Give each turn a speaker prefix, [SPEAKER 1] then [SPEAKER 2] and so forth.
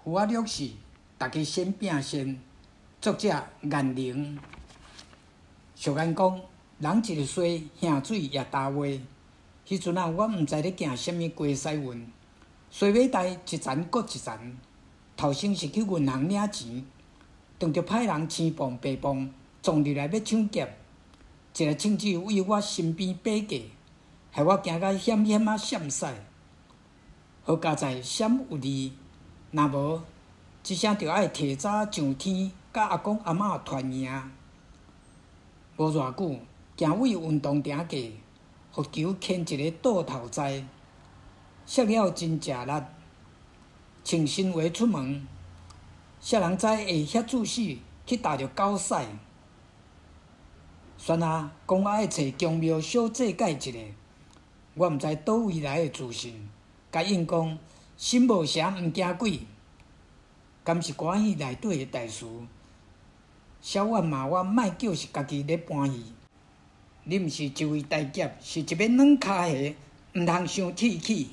[SPEAKER 1] 有我略是，逐家先拼先。作者颜宁。俗言讲，人一个衰，兄水也焦话。彼阵啊，我毋知咧行啥物鸡屎运，衰尾代一层阁一层。头先是去银行领钱，撞著歹人青磅白磅撞入来欲抢劫，一个銃子位我身边飞过，害我惊甲险险仔闪驶。好佳哉闪有利，若无，这声著爱提早上天，佮阿公阿嬷团圆。无偌久，行位运动场过，予球牵一个倒头栽，摔了真食力。穿新鞋出门，啥人知会遐注死去踏著狗屎。孙仔讲我爱揣宫庙小祭拜一下，我毋知佗位来的自信，共应讲心无邪毋惊鬼，敢是歌仔戏内底的台词？小婉骂我莫叫是家己咧搬戏。你毋是一位大侠，是一尾软跤虾，毋通伤铁齿。